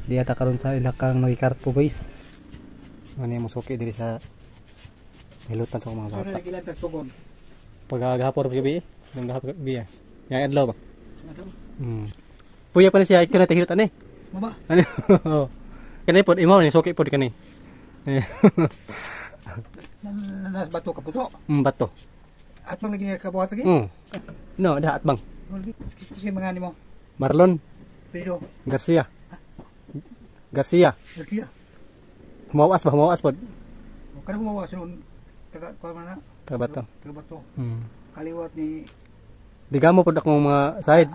Di ata karon sa ilakang Noy Carpo, guys. Ano yung musuki diri sa hilutan sa akong mga Sana bata. lagi lang tagtugon. Pagkagahapon gabi eh. Nang gahapon gabi eh. Yang adlaw ba? Ano? Puya pa ni siya ikaw na hilutan eh. Maba. Ano? Kani pod imo ni suki pod kani. Eh. Nas bato ka puso. Bato. At bang lagi nakabuhat lagi? No, dah atbang. Kasi mga nimo. Marlon Pero Garcia. Garcia. Garcia. Humawas ba? Humawas pod. Kada mo sunod taga kuan man na. Taga bato. Taga bato. Kaliwat ni Digamo pod akong mga side.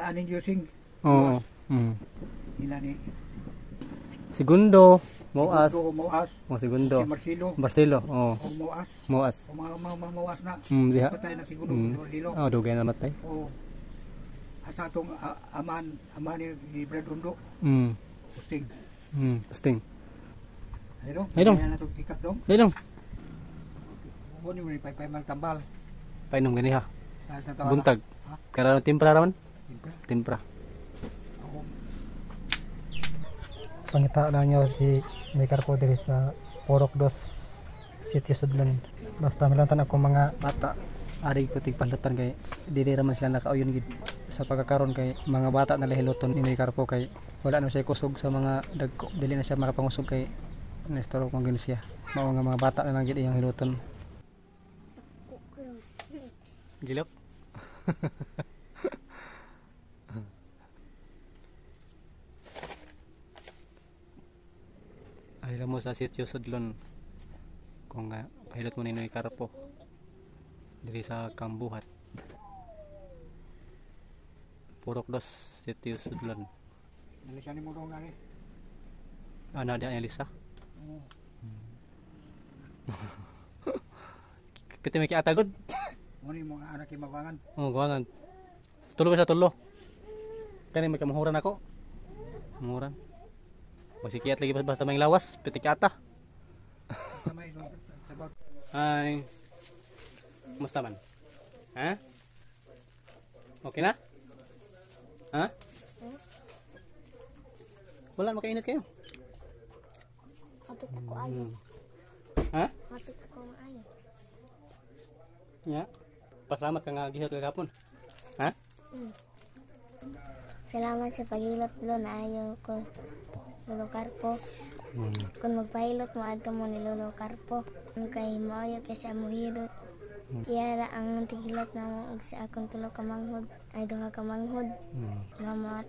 Aning using Oo. nila ni Segundo, Moas. Segundo, Moas. Oh, segundo. Si Marcelo. Marcelo, oh. O Moas. Moas. O mga Moas na. Diha. Patay na siguro Marcelo. Oh, dugay na matay. O sa atong aman ni Brad Undo. Usting. Sting. Ayun. Ayun. Kaya na itong tikap dong. Dili dong. Mo ni mo pay pay tambal. Painom gani ha. Sa tawa. Buntag. Ha? Karon timpra raman. Timpra. Timpra. Ako. Pangita lang niyo si Nicarpo diri sa Porok Dos City Sudlan. Basta milantan ako mga bata ari ko tigpalutan kay dili ra man sila nakauyon gid sa pagkakaron kay mga bata na lahiloton ni Nicarpo kay wala na siya kusog sa mga dagko, dili na siya makapangusog kay nestor kung gin siya mao nga mga bata na lang gid iyang hiluton. Gilok. Ay mo sa sitio Sudlon kung nga pahilot mo ni Noy Carpo diri sa Kambuhat, Purok Dos, Sitio Sudlon. Nalisa ni mo dong nari. Ano di ang Lisa? Oo. Piti may kiatagod. Mo ni mga anak imawangan. Oh, gawangan. Tulo ba sa tulo? Kani may kamuhuran ako. Muhuran. Masikiat lagi basta may lawas, piti kiata. Tama ito. Sabag. Hi. Kumusta man? Ha? Okay na? Ha? Wala, makainit kayo. Kapit ako ayo. Ha? Kapit ako maayo. Ya. Pasalamat ka nga gihot kagapon. Ha? Salamat sa paghilot lo na ayo ko Lolo Carpo. Kung magpahilot mo adto mo ni Lolo Carpo. Ang kay maayo kay sa mohilot. Iyara ang tighilot na mo og sa akong tulo ka manghod ay duha ka manghod. Salamat.